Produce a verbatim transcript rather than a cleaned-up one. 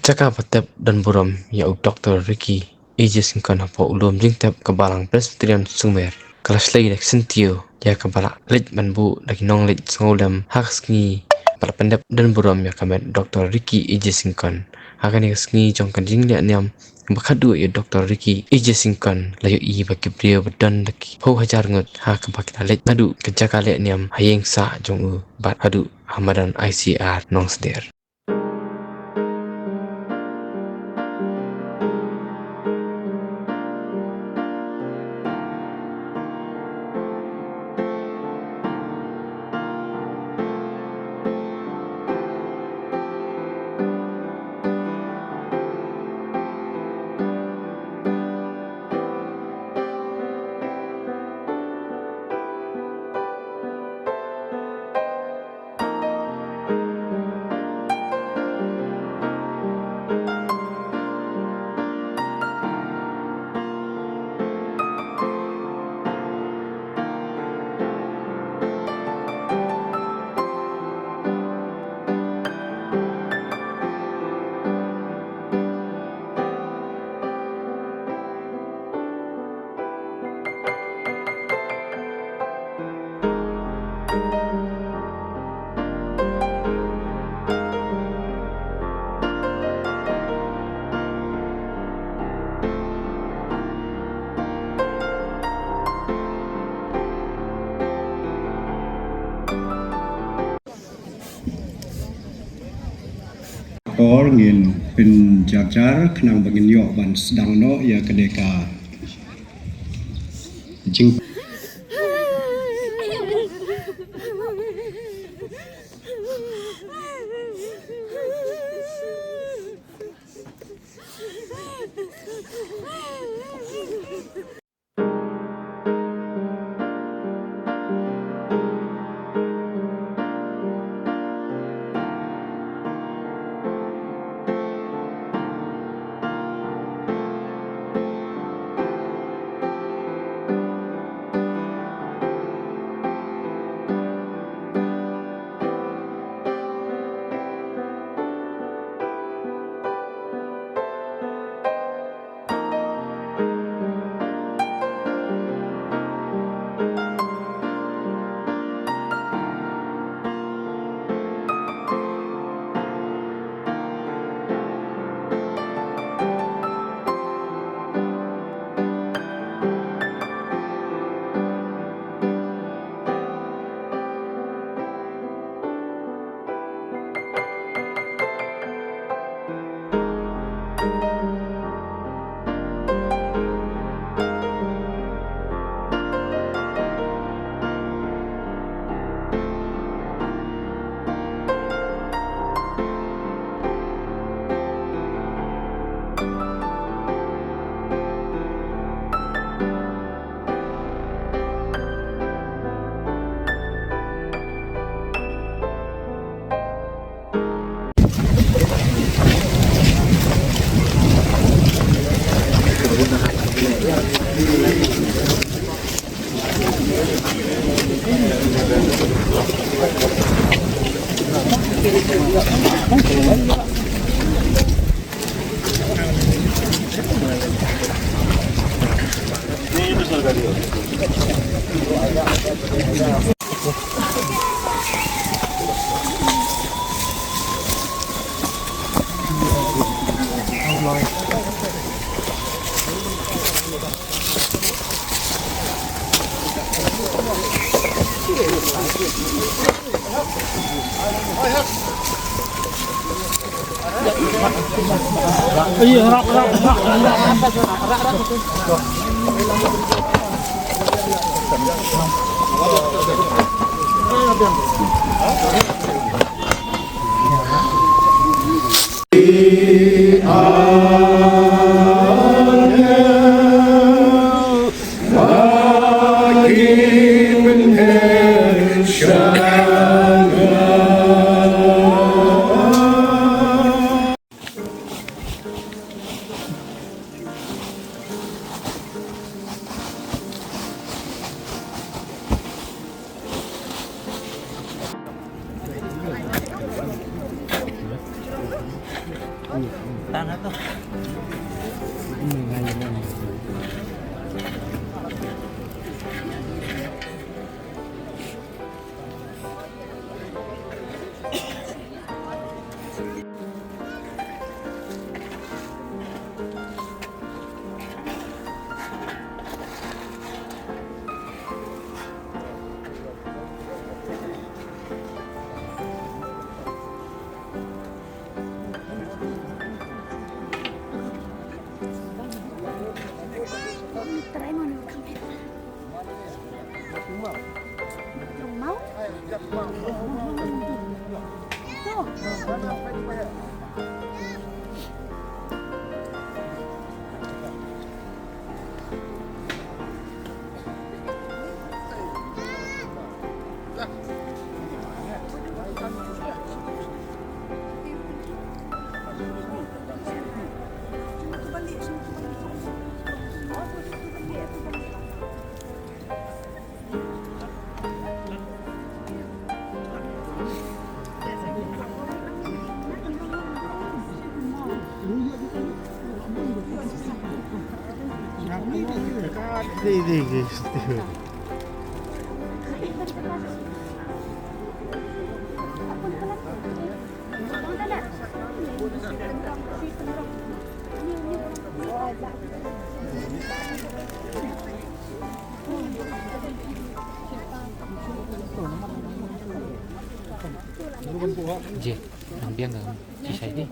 Jaka ba tep don burom ïa u Doktor Ricky A J Syngkon hapoh u lum jingtep ka Balang Presbyterian Sumer, ka la shlei da ka syntiew ïa kaba la leit ban buh da ki nongleit sngewlem ha ka sngi ba la pyndep don burom ïa ka met Doktor Ricky A J Syngkon. Ha kane ka sngi jong ka jingleh niam ba khadduh ïa u Doktor Ricky A J Syngkon, la ïohi ba ki briew ba don da ki phew hajar ngut ha kaba ki la leit naduh ka jaka leh niam ha ïing sah jong u bad haduh ha madan I C R Nongsder. Por ngin pynjarjar khnang ba ngin ïoh ban sdang noh ïa kane ka jing Ji, nang biang ka, ji shai di.